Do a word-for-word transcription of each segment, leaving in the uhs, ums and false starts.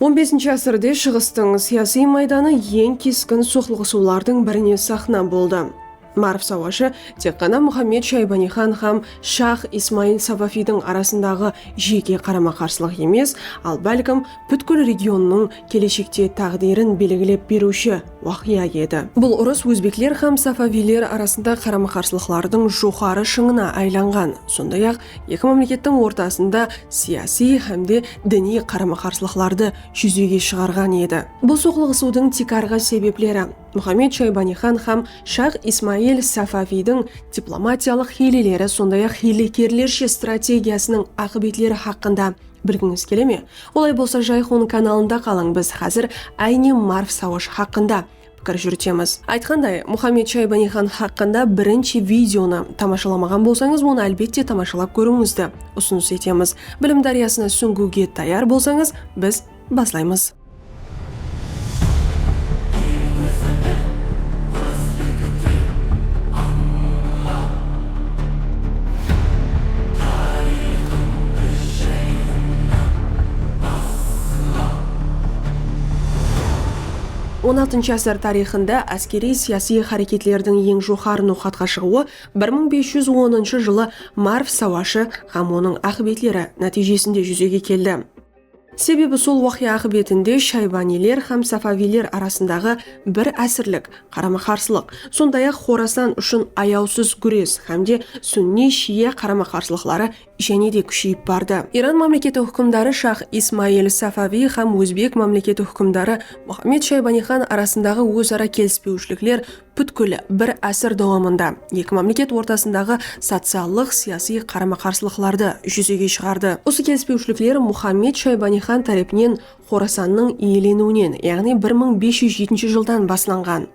On besinshi ásirde Shıǵıstıń siyasiy maydanı eń keskin soqlıǵısıwlardıń birine saxna boldı. Marv sawashı tek ǵana Muhammed Shaybaniyxan hám Shax Ismail Safaviydiń arasındaǵı jeke qarama-qarsılıq emes, al bálkim pútkil regionnıń keleshekte táǵdirin belgilep beriwshi waqıya edi. Bul urıs ózbekler hám safaviyler arasında qarama-qarsılıqlardıń joqarı shıńına aylanǵan, sonday-aq, eki mámlekettiń ortasında siyasiy hám de diniy qarama-qarsılıqlardı júzege shıǵarǵan edi. Bul soqlıǵısıwdıń tiykarǵı sebepleri Muhammed Shaybaniyxan hám Shax Ismail Safaviydiń diplomatiyalıq hiyleleri, sonday-aq, hiylekerlershe strategiyasınıń aqıbetleri haqqında bilgińiz kele me? Olay bolsa, Jayxun kanalında qalıń, biz házir áyne Marv sawashı haqqında pikir júritemiz. Aytqanday, Muhammed Shaybaniyxan haqqında birinshi videonı tamashalamaǵan bolsańız, onı, álbette, tamashalap kóriwińizdi usınıs etemiz. Bilim dáryasına súńgiwge tayar bolsańız, biz baslaymız. On altınshı ásir tariyxında áskeriy-siyasiy háreketlerdiń eń joqarı noqatqa shıǵıwı bir mıń bes júz onınshı jılı Marv sawashı hám onıń aqıbetleri nátiyjesinde júzege keldi. Sebebi sol waqıya aqıbetinde shaybaniyler hám safaviyler arasındaǵı bir ásirlik qarama-qarsılıq, sonday-aq, Xorasan ushın ayawsız gúres hám de sunniy-shiya qarama-qarsılıqları jáne de kúsheyip bardı. Iran mámleketi húkimdarı Shax Ismail Safaviy hám Ózbek mámleketi húkimdarı Muhammed Shaybaniyxan arasındaǵı óz-ara kelispewshilikler pútkil bir ásir dawamında eki mámleket ortasındaǵı sociallıq-siyasiy qarama-qarsılıqlardı júzege shıǵardı. Usı kelispewshilikler Muhammed Shaybaniyxan tárepinen Xorasannıń iyeleniwinen, yaǵnıy bir mıń bes júz jetinshi jıldan baslanǵan.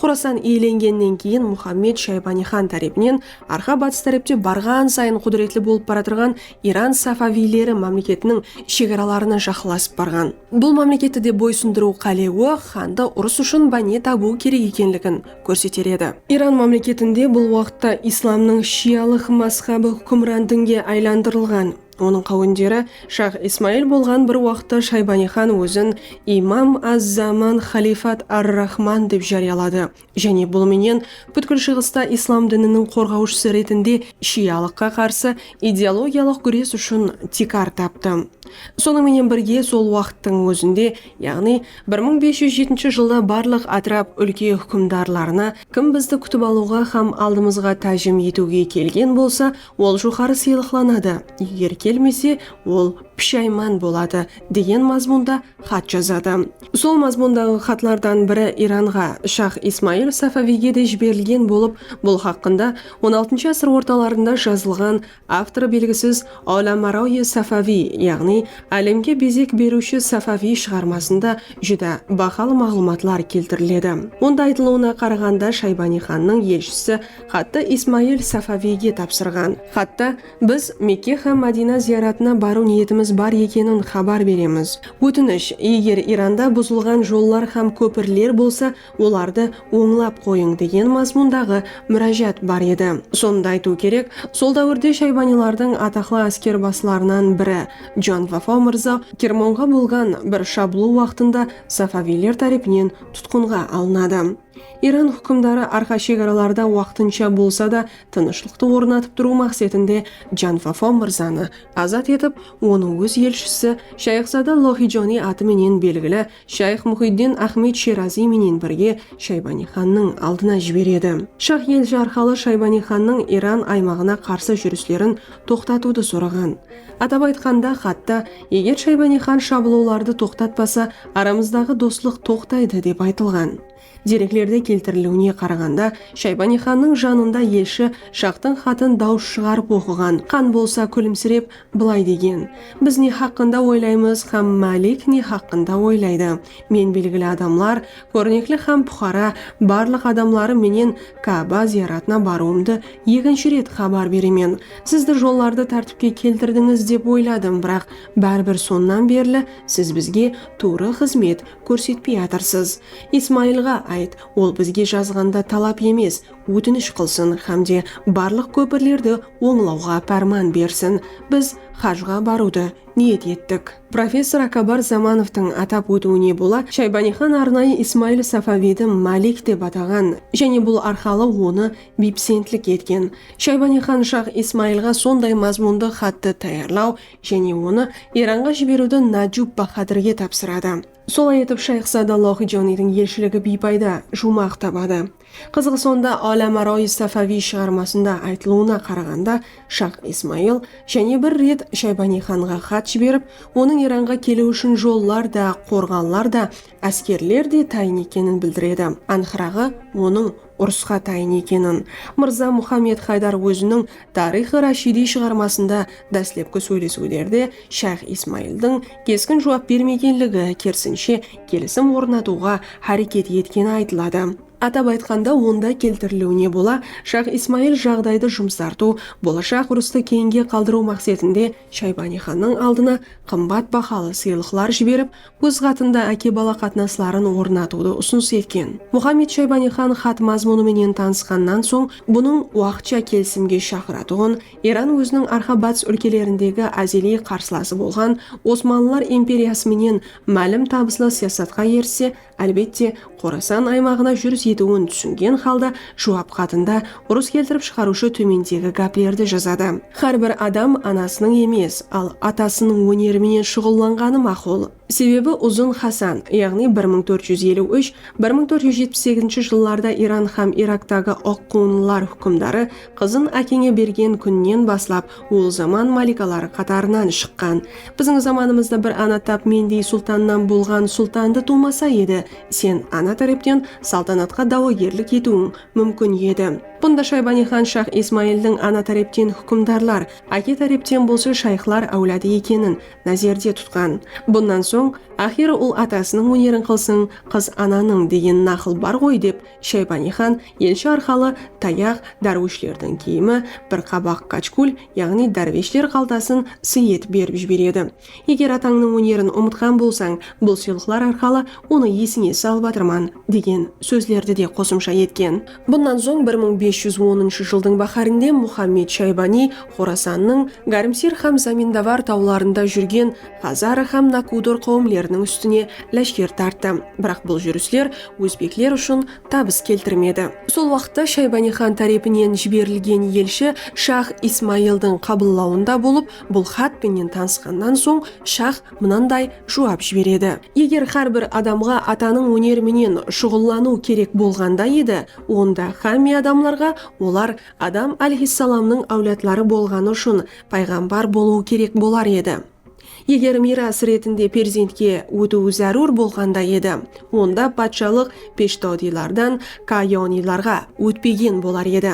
Xorasan iyelengennen keyin Muhammed Shaybaniyxan tárepinen arqa-batıs tárepte barǵan sayın qúdiretli bolıp baratırǵan Iran safaviyleri mámleketiniń shegaralarına jaqınlasıp barǵan. Bul mámleketti de boysındırıw qálewi xandı urıs ushın báne tabıwı kerek ekenligin kórseter edi. Iran mámleketinde bul waqıtta islamnıń shiyalıq mazhabı húkimran dinge aylandırılǵan. Onıń qáwenderi Shax Ismail bolǵan bir waqıtta Shaybaniyxan ózin Imam az-Zaman Xalifat ar-Rahman dep járiyaladı. Jáne bul menen pútkil Shıǵısta islam dininiń qorǵawshısı retinde shiyalıqqa qarsı ideologiyalıq gúres ushın tiykar taptı. Sonıń menen birge, sol waqıttıń ózinde, yaǵnıy bir mıń bes júz jetinshi jılda barlıq átirap úlke húkimdarlarına, kim bizdi kútip alıwǵa hám aldımızǵa tájim etiwge kelgen bolsa, ol joqarı sıylıqlanadı, eger kelmese, ol pushayman boladı, degen mazmunda xat jazadı. Sol mazmundaǵı xatlardan biri Iranǵa, Shax Ismail Safaviyge de jiberilgen bolıp, bul haqqında on altınshı ásir ortalarında jazılǵan avtorı belgisiz Olamaroyi Safaviy, yaǵnıy Álemge bezek beriwshi Safaviy shıǵarmasında júdá bahalı maǵlıwmatlar keltiriledi. Onda aytılıwına qaraǵanda, Shaybaniyxannıń elshisi xattı Ismail Safaviyge tapsırǵan. Xatta, "Biz Mekke hám Madina zıyaratına barıw niyetimiz bar ekenin xabar beremiz. Ótinish, eger Iranda buzılǵan jollar hám kópirler bolsa, olardı ońlap qoyıń," degen mazmundaǵı múrájat bar edi. Sonı da aytıw kerek, sol dáwirde shaybaniylardıń ataqlı áskerbasılarınan biri Jan Vafo mırza Kermonǵa bolǵan bir shabılıw waqtında safaviyler tárepinen tutqınǵa alınadı. Iran húkimdarı arqa shegaralarda waqtınsha bolsa da tınıshlıqtı ornatıp turıw maqsetinde Jan Vafo mırzanı azat etip, onı óz elshisi Shayxzada Lohijoniy atı menen belgili Shayx Muhiddin Ahmed Sheraziy menen birge Shaybaniyxannıń aldına jiberedi. Shax elshi arqalı Shaybaniyxannıń Iran aymaǵına qarsı júrislerin toqtatıwdı soraǵan. Atap aytqanda, xatta, "Eger Shaybaniyxan shabılıwlardı toqtatpasa, aramızdaǵı doslıq toqtaydı," dep aytılǵan. Dereklerde keltiriliwine qaraǵanda, Shaybaniyxannıń janında elshi Shaxtıń xatın dawıs shıǵarıp oqıǵan. Xan bolsa kúlimsirep, bılay degen: "Biz ne haqqında oylaymız hám Malik ne haqqında oylaydı? Men belgili adamlar, kórnekli hám puqara, barlıq adamlarım menen Kaaba zıyaratına barıwımdı ekinshi ret xabar beremen. Sizdi jollardı tártipke keltirdińiz dep oyladım, biraq báribir sonnan berli siz bizge tuwrı xızmet kórsetpey atırsız." Ismail ayt, ol bizge jazǵanda talap emes, ótinish qılsın hám de barlıq kópirlerdi ońlawǵa párman bersin. Biz hajǵa barıwdı niyet ettik. Professor Akabar Zamanovtıń atap ótiwine bola, Shaybaniyxan arnayı Ismayıl Safaviydi Malik dep ataǵan, jáne bul arqalı onı biypisentlik etken. Shaybaniyxan Shax Ismayılǵa sonday mazmundı xattı tayarlaw jáne onı Iranǵa jiberiwdi Najub Bahadirge tapsıradı. Solay etip, shayx Sadalloh Joniydiń elshiligi biypayda, juwmaq tabadı. Qızıǵı sonda, Olamaroyi Safaviy shıǵarmasında aytılıwına qaraǵanda, Shax Ismayıl jáne bir ret Shaybaniyxanǵa xat jiberip, onıń Iranǵa keliwi ushın jollar da, qorǵanlar da, áskerler de tayın ekenin bildiredi. Anıqraǵı, onıń urısqa tayın ekenin. Mırza Muhammed Haydar óziniń Tariyx-i Rashidiy shıǵarmasında dáslepki sóylesiwlerde Shax Ismayıldıń keskin juwap bermegenligi, kerisinshe, kelisim ornatıwǵa háreket etkeni aytıladı. Atap aytqanda, onda keltiriliwine bola, Shax Ismayıl jaǵdaydı jumsartıw, bolashaq urıstı keyinge qaldırıw maqsetinde Shaybaniyxannıń aldına qımbat bahalı sıylıqlar jiberip, óz xatında áke-bala qatnasların ornatıwdı usınıs etken. Muhammed Shaybaniyxan xat mazmunı menen tanısqannan soń, bunıń waqıtsha kelisimge shaqıratuǵın, Iran óziniń arqa-batıs úlkelerindegi ázeliy qarsılası bolǵan Osmanlılar imperiyası menen málim tabıslı siyasatqa erisse, álbette, Xorasan aymaǵına júris etiwin túsingen halda juwap xatında urıs keltirip shıǵarıwshı tómendegi gáplerdi jazadı. Hár bir adam anasınıń emes, al atasınıń óneri menen shuǵıllanǵanı maqul. Sebebi Uzın Hasan, yaǵnıy bir mıń tórt júz eliw úsh, bir mıń tórt júz jetpis segizinshi jıllarda Iran hám Iraktaǵı Oqqońlılar húkimdarı qızın ákeńe bergen kúnnen baslap, ol zaman malikaları qatarınan shıqqan. Biziń zamanımızda bir ana tap mendey sultannan bolǵan sultandı tuwmasa edi, sen ana tárepten saltanatqa dawagerlik etiwiń múmkin edi. Bunda Shaybaniyxan Shax Ismayıldıń ana tárepten húkimdarlar, áke tárepten bolsa shayxlar áwladı ekenin názerde tutqan. Bunnan soń, axırı ul atasınıń ónerin qılsın, qız ananıń degen naqıl bar ǵoy dep, Shaybaniyxan elshi arqalı tayaq, dárwishlerdiń kiyimi, bir qabaq kachkul, yaǵnıy dárwishler qaltasın sıy etip berip jiberedi. Eger atańnıń ónerin umıtqan bolsań, bul sıylıqlar arqalı onı esińe salıp atırman, degen sózlerdi de qosımsha etken. Bunnan soń bir mıń bes júz onınshı jıldıń báhárinde Muhammed Shaybaniy Xorasannıń Garimsir hám Zamindavar tawlarında júrgen Xazar hám Nakudor qáwimleriniń ústine láshker tarttı. Biraq bul júrisler ózbekler ushın tabıs keltirmedi. Sol waqıtta Shaybaniyxan tárepinen jiberilgen elshi Shax Ismayıldıń qabıllawında bolıp, bul xat penen tanısqannan soń, Shax mınanday juwap jiberedi. Eger hár bir adamǵa atanıń óneri menen shuǵıllanıw kerek bolǵanda edi, onda hámme adamlarǵa olar Adam alayhissalamnıń áwladları bolǵanı ushın payǵambar bolıwı kerek bolar edi. Eger miyras retinde perzentke ótiw zárúr bolǵanda edi, onda patshalıq peshtodiylardan kayoniylarǵa ótpegen bolar edi.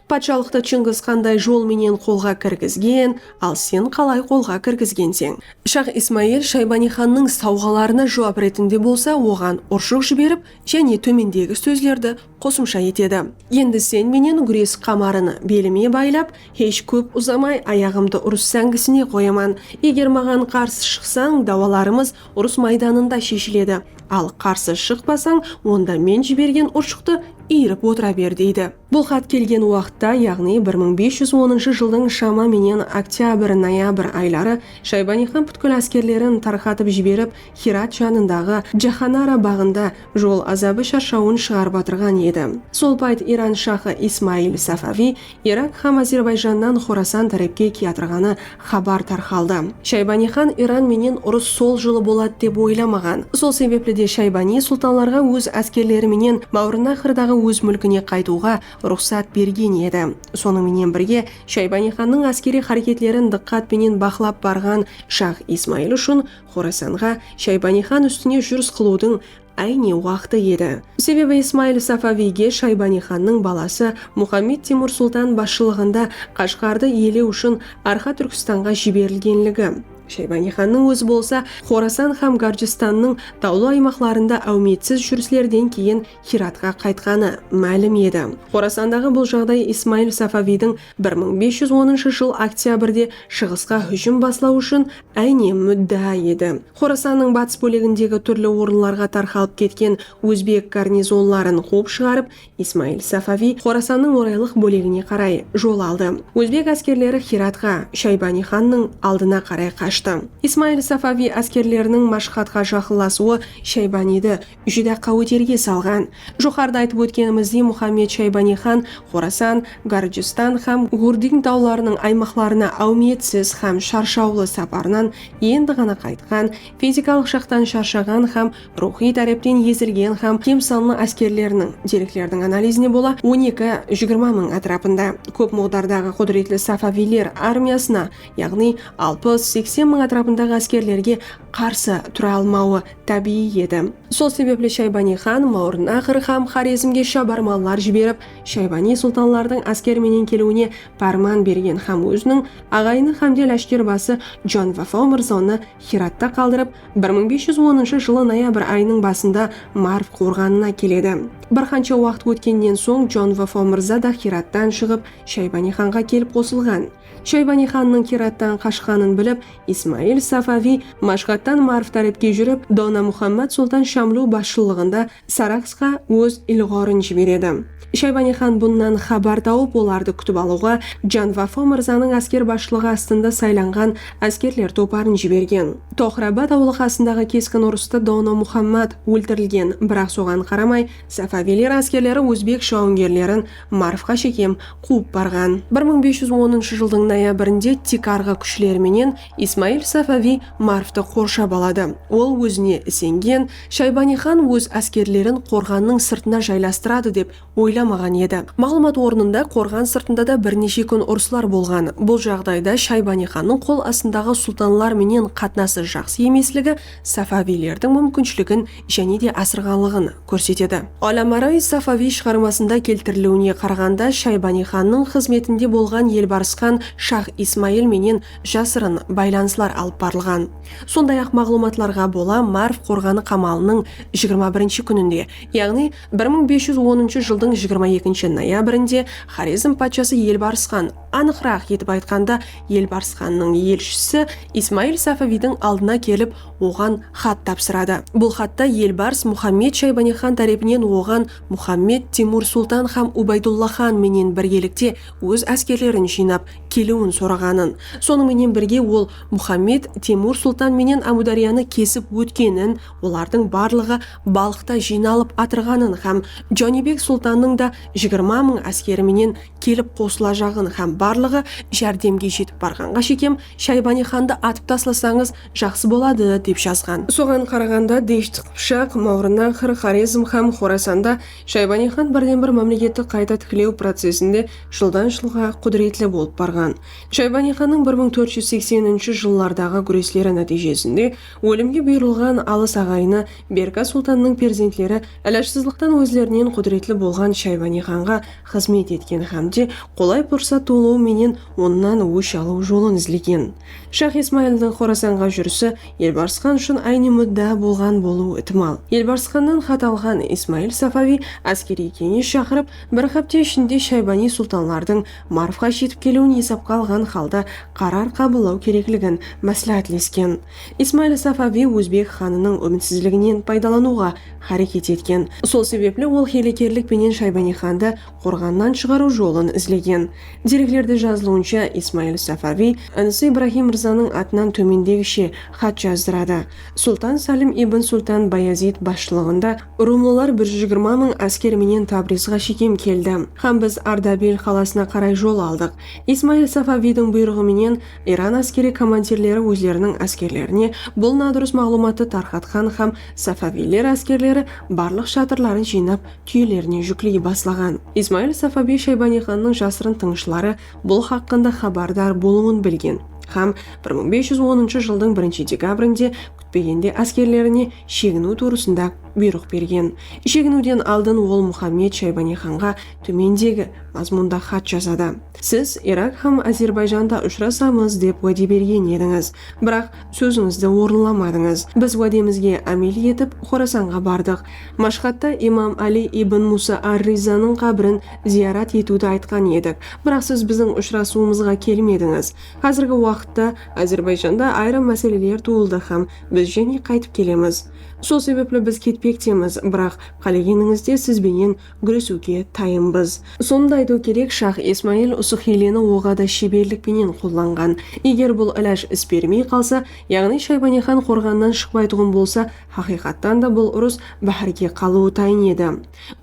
Patshalıqtı Shıńǵız qanday jol menen qolǵa kirgizgen, al sen qalay qolǵa kirgizgenseń? Shax Ismayıl Shaybaniyxannıń sawǵalarına juwap retinde bolsa oǵan urshıq jiberip, jáne tómendegi sózlerdi qosımsha etedi. Endi sen menen gúres qamarın belime baylap, hesh kóp uzamay ayaǵımdı urıs sáńgisine qoyaman. Eger maǵan qarsı shıqsań, dawalarımız urıs maydanında sheshiledi. Al qarsı shıqpasań, onda men jibergen urshıqtı iyirip otıra ber, deydi. Bul xat kelgen waqıtta, yaǵnıy bir mıń bes júz onınshı jıldıń shama menen oktyabr-noyabr ayları Shaybaniyxan pútkil áskerlerin tarqatıp jiberip, Hirat janındaǵı Jahanara baǵında jol azabı sharshawın shıǵarıp atırǵan edi. Sol payt Iran shaxı Ismayıl Safaviy Irak hám Ázerbayjannan Xorasan tárepke kiyatırǵanı xabar tarqaldı. Shaybaniyxan Iran menen urıs sol jılı boladı dep oylamaǵan. Sol sebepli de Shaybaniy sultanlarǵa óz áskerleri menen Mawrannahrdaǵı óz múlkine qaytıwǵa ruxsat bergen edi. Sonıń menen birge, Shaybaniyxannıń áskeriy háreketlerin dıqqat penen baqlap barǵan Shax Ismayıl ushın Xorasanǵa Shaybaniyxan ústine júris qılıwdıń áyne waqtı edi. Sebebi Ismayıl Safaviyge Shaybaniyxannıń balası Muhammed Temur sultan basshılıǵında Qashqardı iyelew ushın Arqa Túrkistanǵa jiberilgenligi, Shaybaniyxannıń ózi bolsa Xorasan hám Garjistannıń tawlı aymaqlarında áwmiyetsiz júrislerden keyin Hiratqa qaytqanı málim edi. Xorasandaǵı bul jaǵday Ismail Safaviydiń bir mıń bes júz onınshı jıl oktyabrde shıǵısqa hújim baslaw ushın áyne múddaa edi. Xorasannıń batıs bólegindegi túrli orınlarǵa tarqalıp ketken ózbek garnizonların quwıp shıǵarıp, Ismail Safaviy Xorasannıń oraylıq bólegine qaray jol aldı. Ózbek áskerleri Hiratqa, Shaybaniyxannıń aldına qaray qashtı. Ismail Safaviy áskerleriniń Mashhadqa jaqınlasıwı Shaybaniydi júdá qáweterge salǵan. Joqarıda aytıp ótkenimizdey, Muhammed Shaybaniyxan Xorasan, Garjistan hám Gurding tawlarınıń aymaqlarına áwmiyetsiz hám sharshawlı saparınan endi ǵana qaytqan, fizikalıq jaqtan sharshaǵan hám ruwxıy tárepten ezilgen hám kem sanlı áskerleriniń, dereklerdiń analizine bola, on eki jigirma mıń átirapında, kóp muǵdardaǵı qúdiretli Safaviyler armiyasına, yaǵnıy alpıs-seksen mıń átirapındaǵı áskerlerge qarsı tura almawı tábiyiy edi. Sol sebepli Shaybaniyxan Mawrınnaxr hám Xorezmge shabarmanlar jiberip, Shaybaniy sultanlardıń ásker menen keliwine párman bergen hám óziniń aǵayini hám de láshkerbası Jan Vafo mırzanı Hiratta qaldırıp, bir mıń bes júz onınshı jılı noyabr ayınıń basında Marv qorǵanına keledi. Bir qansha waqıt ótkennen soń Jan Vafo mırza da Hirattan shıǵıp, Shaybaniyxanǵa kelip qosılǵan. Shaybaniyxannıń Hirattan qashqanın bilip, Ismail Safaviy Mashhadtan Marv tárepke júrip, Dona Muhammad sultan Shamlu basshılıǵında Saraksqa óz ilgorın jiberedi. Shaybaniyxan bunnan xabar tawıp, olardı kútip alıwǵa Jan Vafo mırzanıń ásker basshılıǵı astında saylanǵan áskerler toparın jibergen. Toxrabad awılı qasındaǵı keskin urısta Dona Muhammad óltirilgen, biraq soǵan qaramay, Safaviyler áskerleri ózbek jawıngerlerin Marvqa shekem quwıp barǵan. Bir mıń bes júz onınshı jıldıń noyabrinde tiykarǵı kúshleri menen Ismail Safaviy Marvtı qorshap aladı. Ol ózine isengen, Shaybaniyxan óz áskerlerin qorǵannıń sırtına jaylastıradı dep oylamaǵan edi. Maǵlıwmat ornında, qorǵan sırtında da bir neshe kún urıslar bolǵan. Bul jaǵdayda Shaybaniyxannıń qol astındaǵı sultanlar menen qatnası jaqsı emesligi Safaviylerdiń múmkinshiligin jáne de asırǵanlıǵın kórsetedi. Al-Amaroy Safaviy shıǵarmasında keltiriliwine qaraǵanda, Shaybaniyxannıń xızmetinde bolǵan Elbarsxan Shah Ismail menen jasırın baylanıslar alıp barılǵan. Sonday-aq, maǵlıwmatlarǵa bola, Marv qorǵanı qamalınıń jigirma birinshi kúninde, yaǵnıy bir mıń bes júz onınshı jıldıń jigirma ekinshi noyabrinde Xorezm patshası Elbarsxan, anıqıraq etip aytqanda, Elbarsxannıń elshisi Ismail Safaviydiń aldına kelip, oǵan xat tapsıradı. Bul xatta Elbars Muhammed Shaybaniyxan tárepinen oǵan Muhammed Temur sultan hám Ubaydulla xan menen birgelikte óz áskerlerin jıynap keliwin soraǵanın, sonıń menen birge ol Muhammed Temur sultan menen Ámiwdáryanı kesip ótkenin, olardıń barlıǵı Balıqta jıynalıp atırǵanın hám Janibek sultannıń da jigirma mıń áskeri menen kelip qosılajaǵın hám barlıǵı járdemge jetip barǵanǵa shekem Shaybaniyxandı atıp taslasańız, jaqsı boladı, dep jazǵan. Soǵan qaraǵanda, Deshti Qıpshaq, Mawrınnaxr, Xorezm hám Xorasanda Shaybaniyxan birden-bir mámleketti qayta tiklew procesinde jıldan-jılǵa qúdiretli bolıp barǵan. Shaybaniyxannıń bir mıń tórt júz sekseninshi jıllardaǵı gúresleri nátiyjesinde ólimge buyırılǵan alıs aǵayini Berka sultannıń perzentleri ilajsızlıqtan ózlerinen qúdiretli bolǵan Shaybaniyxanǵa xızmet etken hám de qolay pursat tuwılıwı menen onnan ósh alıw jolın izlegen. Shah Ismaildiń Xorasanǵa júrisi Elbarsxan ushın áyne múddaa bolǵan bolıwı itimal. Elbarsxannan xat alǵan Ismail Safaviy áskeriy keńes shaqırıp, bir hápte ishinde Shaybaniy sultanlardıń Marvqa jetip keliwin esapqa alǵan halda qarar qabıllaw kerekligin másláhátlesken. Ismail Safaviy ózbek xanınıń úmitsizliginen paydalanıwǵa háreket etken. Sol sebepli ol hiylekerlik penen Shaybaniyxandı qorǵannan shıǵarıw jolın izlegen. Dereklerde jazılıwınsha, Ismail Safaviy inisi Ibrahim mırzanıń atınan tómendegishe xat jazdıradı. Sultan Salim ibn Sultan Bayazid basshılıǵında rumlılar bir júz jigirma mıń ásker menen Tabrizǵa shekem keldi hám biz Ardabil qalasına qaray jol aldıq. Ismail Safaviydiń buyrıǵı menen Iran áskeriy komandirleri ózleriniń áskerlerine bul nadurıs maǵlıwmattı tarqatqan hám Safaviyler áskerleri barlıq shatırların jıynap, túyelerine júkley baslaǵan. Ismail Safaviy Shaybaniyxannıń jasırın tıńshıları bul haqqında xabardar bolıwın bilgen hám bir mıń bes júz onınshı jıldıń birinshi dekabrinde kútpegende áskerlerine sheginiw tuwrısında buyrıq bergen. Sheginiwden aldın ol Muhammed Shaybaniyxanǵa tómendegi mazmunda xat jazadı. Siz Irak hám Ázerbayjanda ushırasamız dep wáde bergen edińiz. Biraq sózińizdi orınlamadıńız. Biz wádemizge ámel etip, Xorasanǵa bardıq. Mashhadta Imam Ali ibn Musa ar-Rizanıń qábirin zıyarat etiwdi aytqan edik. Biraq siz biziń ushırasıwımızǵa kelmedińiz. Házirgi waqıtta Ázerbayjanda ayırım máseleler tuwıldı hám biz jáne qaytıp kelemiz. Sol sebepli biz ketpektemiz, biraq qálegenińizde siz benen gúresiwge tayınbız. Sonı da aytıw kerek, Shah Ismail usı hiyleni oǵada sheberlik penen qollanǵan. Eger bul ilaj is bermey qalsa, yaǵnıy Shaybaniyxan qorǵannan shıqpaytuǵın bolsa, haqıyqattan da bul urıs báhárge qalıwı tayın edi.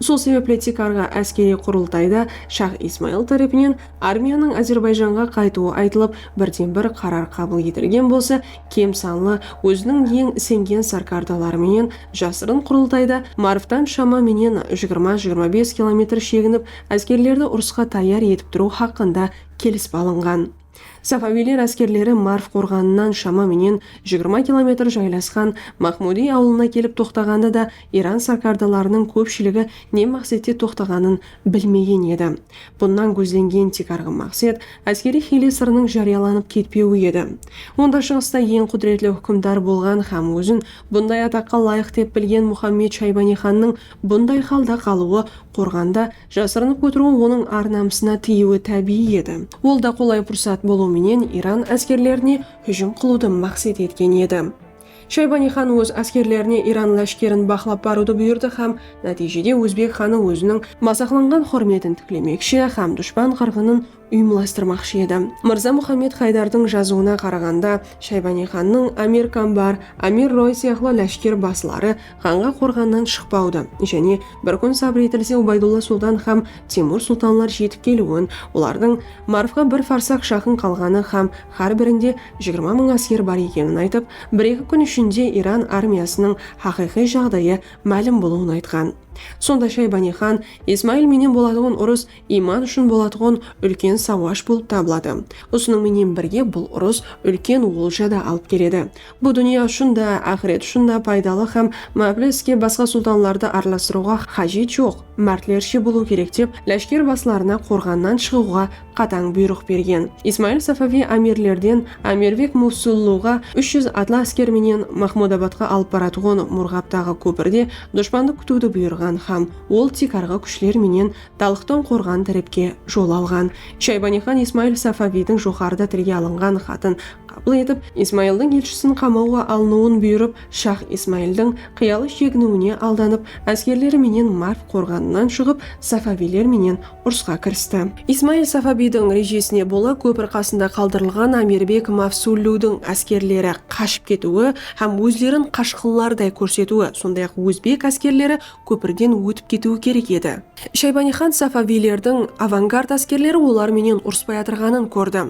Sol sebepli tiykarǵı áskeriy qurıltayda Shah Ismail tárepinen armiyanıń Ázerbayjanǵa qaytıwı aytılıp, birden-bir qarar qabıl etilgen bolsa, kem sanlı, óziniń eń isengen sárkardaları menen jasırın qurıltayda Marvtan shama menen jigirma-jigirma bes kilometr sheginip, áskerlerdi urısqa tayar etip turıw haqqında kelisip alınǵan. Safaviyler áskerleri Marv qorǵanınan shama menen jigirma kilometr jaylasqan Mahmudiy awılına kelip toqtaǵanda da, Iran sárkardalarınıń kópshiligi ne maqsette toqtaǵanın bilmegen edi. Bunnan gózlengen tiykarǵı maqset áskeriy hiyle sırınıń járiyalanıp ketpewi edi. Onda Shıǵısta eń qúdiretli húkimdar bolǵan hám ózin bunday ataqqa ılayıq dep bilgen Muhammed Shaybaniyxannıń bunday halda qalıwı, qorǵanda jasırınıp otırıwı onıń ar-namısına tiyiwi tábiyiy edi. Ol da qolay pursat bolıw menen Iran áskerlerine hújim qılıwdı maqset etken edi. Shaybaniyxan óz áskerlerine Iran láshkerin baqlap barıwdı buyırdı hám nátiyjede ózbek xanı óziniń masaqlanǵan húrmetin tiklemekshi hám dushpan qırǵının uyımlastırmaqshı edi. Mırza Muhammed Haydardıń jazıwına qaraǵanda, Shaybaniyxannıń Amir Kambar, Amir Roy sıyaqlı láshker basıları xanǵa qorǵannan shıqpawdı jáne bir kún sabır etilse, Ubaydulla sultan hám Temur sultanlar jetip keliwin, olardıń Marvqa bir farsaq jaqın qalǵanı hám hár birinde jigirma mıń ásker bar ekenin aytıp, bir-eki kún ishinde Iran armiyasınıń haqıyqıy jaǵdayı málim bolıwın aytqan. Sonda Shaybaniyxan, Ismail menen bolatuǵın urıs iyman ushın bolatuǵın úlken sawash bolıp tabıladı. Usınıń menen birge bul urıs úlken olja da alıp keledi. Bul dúnya ushın da, aqıret ushın da paydalı hám mápli iske basqa sultanlardı aralastırıwǵa hájet joq, mártlershe bolıw kerek dep, láshker basılarına qorǵannan shıǵıwǵa qatań buyrıq bergen. Ismail Safaviy ámirlerden Ámirbek Mavsulluǵa úsh júz atlı ásker menen Mahmudabadqa alıp baratuǵın Murǵabtaǵı kópirde dushpandı kútiwdi buyırǵan hám ol tiykarǵı kúshler menen Talıqtan qorǵan tárepke jol alǵan. Shaybaniyxan Ismail Safaviydiń joqarıda tilge alınǵan xatın qabıl etip, Ismaildiń elshisin qamawǵa alınıwın buyırıp, Shah Ismaildiń qıyalı sheginiwine aldanıp, áskerleri menen Marv qorǵanınan shıǵıp, Safaviyler menen urısqa kiristi. Ismail Safaviydiń rejesine bola, kópir qasında qaldırılǵan Ámirbek Mavsulludiń áskerleri qashıp ketiwi hám ózlerin qashqınlarday kórsetiwi, sonday-aq, ózbek áskerleri kópirden ótip ketiwi kerek edi. Shaybaniyxan Safaviylerdiń avangard áskerleri olar menen urıspay atırǵanın kórdi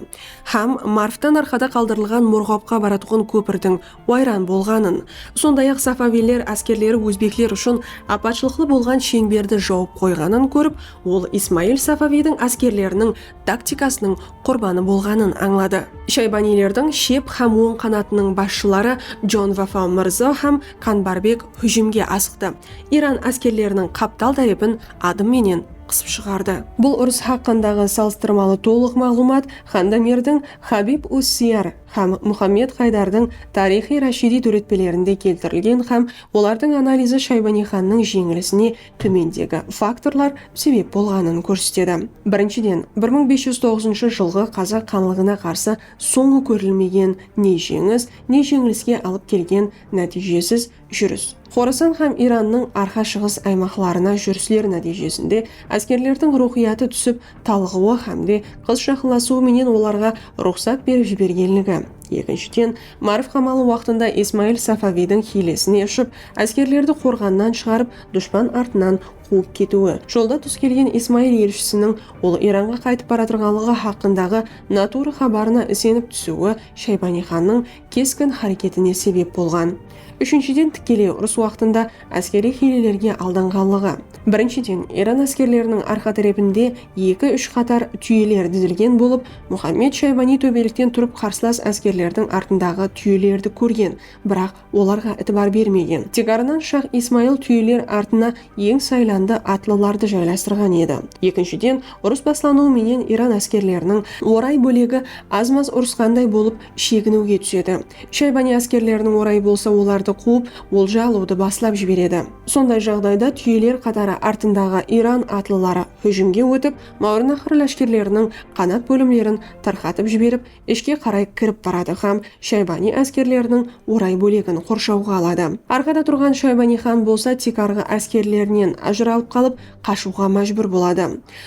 hám Marvtan arqada qaldırılǵan Murǵabqa baratuǵın kópirdiń wayran bolǵanın, sonday-aq, Safaviyler áskerleri ózbekler ushın apatshılıqlı bolǵan sheńberdi jawıp qoyǵanın kórip, ol Ismail Safaviydiń áskerleriniń taktikasınıń qurbanı bolǵanın ańladı. Shaybaniylerdiń shep hám oń qanatınıń basshıları Jon Vafa Mırza hám Kanbarbek hújimge asıqtı. Iran áskerleriniń qaptal tárepin adım menen qısıp shıǵardı. Bul urıs haqqındaǵı salıstırmalı tolıq maǵlıwmat Xandamirdiń Habib us-Siyar hám Muhammed Haydardıń Tarixi Rashidiy dóretpelerinde keltirilgen hám olardıń analizi Shaybaniyxannıń jeńilisine tómendegi faktorlar sebep bolǵanın kórsetedi. Birinshiden, bir mıń bes júz toǵızınshı jılǵı qazaq xanlıǵına qarsı sońǵı kórilmegen ne jeńis, ne jeńiliske alıp kelgen nátiyjesiz júris. Xorasan hám Irannıń arqa-shıǵıs aymaqlarına júrisler nátiyjesinde áskerlerdiń ruwxıyatı túsip, talıǵıwı hám de qıs jaqınlasıwı menen olarǵa ruxsat berip jibergenligi. Ekinshiden, Marv qamalı waqtında Ismail Safaviydiń hiylesine ushıp, áskerlerdi qorǵannan shıǵarıp, dushpan artınan quwıp ketiwi. Jolda dus kelgen Ismail elshisiniń ol Iranǵa qaytıp baratırǵanlıǵı haqqındaǵı natuwrı xabarına isenip túsiwi Shaybaniyxannıń keskin háreketine sebep bolǵan. Úshinshiden, tikkeley urıs waqtında áskeriy hiylelerge aldanǵanlıǵı. Birinshiden, Iran áskerleriniń arqa tárepinde eki-úsh qatar túyeler dizilgen bolıp, Muhammed Shaybaniy tóbelikten turıp qarsılas áskerlerdiń artındaǵı túyelerdi kórgen, biraq olarǵa itibar bermegen. Tiykarınan Shah Ismayıl túyeler artına eń saylandı atlılardı jaylastırǵan edi. Ekinshiden, urıs baslanıwı menen Iran áskerleriniń oray bólegi az-maz urısqanday bolıp sheginiwge túsedi. Shaybaniy áskerleriniń orayı bolsa olardı quwıp, olja alıwdı baslap jiberedi. Sonday jaǵdayda túyeler qatarı artındaǵı Iran atlıları hújimge ótip, Mawrınnahr láshkerleriniń qanat bólimlerin tarqatıp jiberip, ishke qaray kirip baradı hám Shaybaniy áskerleriniń oray bólegin qorshawǵa aladı. Arqada turǵan Shaybaniy xan bolsa tiykarǵı áskerlerinen ajıralıp qalıp, qashıwǵa májbúr boladı.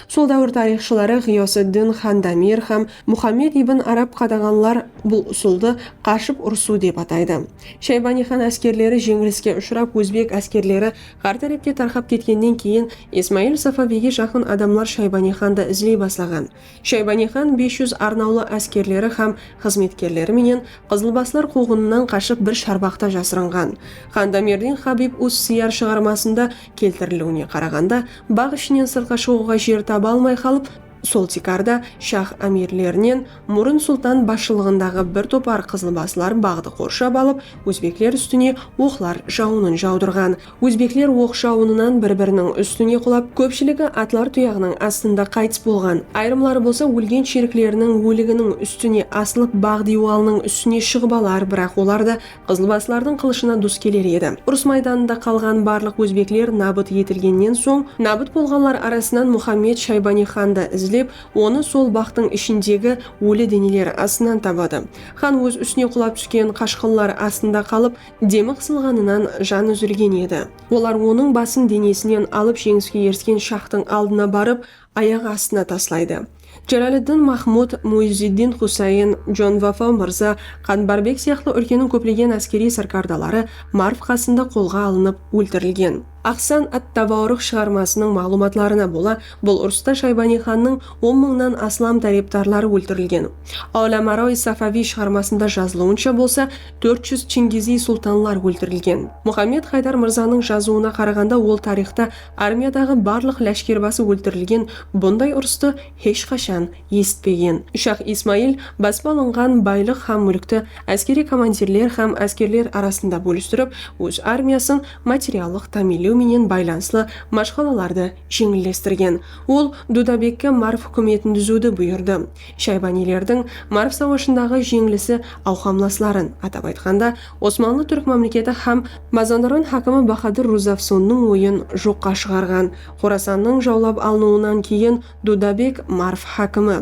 Sol dáwir tariyxshıları Ǵiyosıddin Xandamir hám Muhammed ibn Arab qadaǵanlar bul usıldı qashıp urısıw dep ataydı. Shaybaniy xan áskerleri jeńiliske ushırap, ózbek áskerleri hár tárepke tarqap ketkennen keyin, Ismail Safaviyge jaqın adamlar Shaybaniy xandı izley baslaǵan. Shaybaniy xan bes júz arnawlı áskerleri hám xızmetkerleri menen qızılbaslar quwǵınınan qashıp, bir sharbaqta jasırınǵan. Xandamirdiń Habib us-Siyar shıǵarmasında keltiriliwine qaraǵanda, baǵ ishinen sırtqa shıǵıwǵa jer taba almay qalıp, sol tiykarda shah ámirlerinen Murın sultan basshılıǵındaǵı bir topar qızılbaslar baǵdı qorshap alıp, ózbekler ústine oqlar jawının jawdırǵan. Ózbekler oq jawınınan bir-biriniń ústine qulap, kópshiligi atlar tuyaǵınıń astında qaytıs bolǵan. Ayırımları bolsa ólgen sherikleriniń óliginiń ústine asılıp, baǵ diywalınıń ústine shıǵıp alar, biraq olar da qızılbaslardıń qılıshına dus keler edi. Urıs maydanında qalǵan barlıq ózbekler nabıt etilgennen soń, nabıt bolǵanlar arasınan Muhammed Shaybaniy xandı izlep, onı sol baǵtıń ishindegi óli deneler astınan tabadı. Xan óz ústine qulap túsken qashqınlar astında qalıp, demi qısılǵanınan jan úzilgen edi. Olar onıń basın denesinen alıp, jeńiske erisken shahtıń aldına barıp, ayaǵı astına taslaydı. Jalaliddin Mahmud, Muizziddin Xusayn, Jon Vafo mırza, Qanbarbek sıyaqlı úlkeniń kóplegen áskeriy sárkardaları Marv qasında qolǵa alınıp óltirilgen. Ahsan at-Tavorix shıǵarmasınıń maǵlıwmatlarına bola, bul urısta Shaybaniy xannıń on mıńnan aslam tárepdarları óltirilgen. Olamaroy Safaviy shıǵarmasında jazılıwınsha bolsa, tórt júz chingiziy sultanlar óltirilgen. Muhammed Haydar mırzanıń jazıwına qaraǵanda, ol tariyxta armiyadaǵı barlıq láshkerbası óltirilgen bunday urıstı hesh qashan esitpegen. Shah Ismail basıp alınǵan baylıq hám múlkti áskeriy komandirler hám áskerler arasında bólistirip, óz armiyasın materiallıq támiyinlew menen baylanıslı mashqalalardı jeńillestirgen. Ol Dudabekke Marv húkimetin dúziwdi buyırdı. Shaybaniylerdiń Marv sawashındaǵı jeńilisi awqamlasların, atap aytqanda, Osmanlı túrk mámleketi hám Mazandaran hákimi Bahadır Ruzafsonnıń oyın joqqa shıǵarǵan. Xorasannıń jawlap alınıwınan keyin Dudabek Marv hákimi,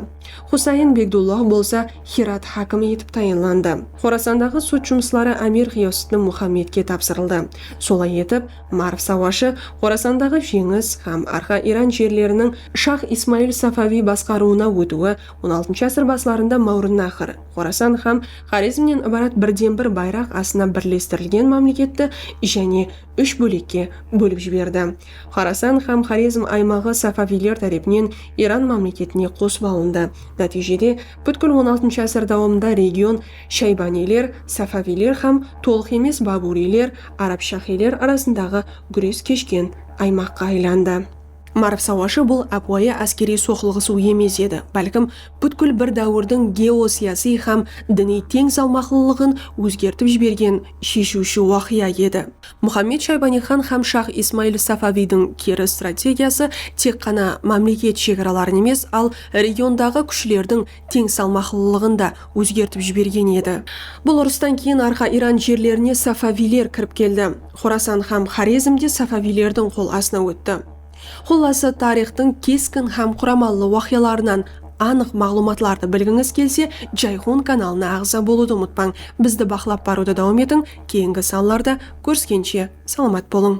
Xusayn Begdullah bolsa Hirat hákimi etip tayınlandı. Xorasandaǵı sud jumısları ámir Ǵiyosıddin Muhammedke tapsırıldı. Solay etip, Marv sawashı Xorasandaǵı jeńis hám arqa Iran jerleriniń shah Ismail Safaviy basqarıwına ótiwi on altınshı ásir baslarında Mawrınnahr, Xorasan hám Xorezmnen ibarat birden-bir bayraq astına birlestirilgen mámleketti jáne úsh bólekke bólip jiberdi. Xorasan hám Xorezm aymaǵı Safaviyler tárepinen Iran mámleketine qosıp alındı. Nátiyjede, pútkil on altınshı ásir dawamında region Shaybaniyler, Safaviyler hám tolıq emes Baburiyler, arab shahiyler arasındaǵı gúres keshken aymaqqa aylandı. Marv sawashı bul ápiwayı áskeriy soqlıǵısıw emes edi, bálkim pútkil bir dáwirdiń geosiyasiy hám diniy teń salmaqlılıǵın ózgertip jibergen sheshiwshi waqıya edi. Muhammed Shaybaniy xan hám shah Ismail Safaviydiń keri strategiyası tek ǵana mámleket shegaraların emes, al regiondaǵı kúshlerdiń teń salmaqlılıǵın da ózgertip jibergen edi. Bul urıstan keyin arqa Iran jerlerine Safaviyler kirip keldi. Xorasan hám Xorezm de Safaviylerdiń qol astına ótti. Qullası, tariyxtıń keskin hám quramalı waqıyalarınan anıq maǵlıwmatlardı bilgińiz kelse, Jayhun kanalına aǵza bolıwdı umıtpań. Bizdi baqlap barıwda dawam etiń. Keyingi sanlarda kóriskenshe, salamat bolıń!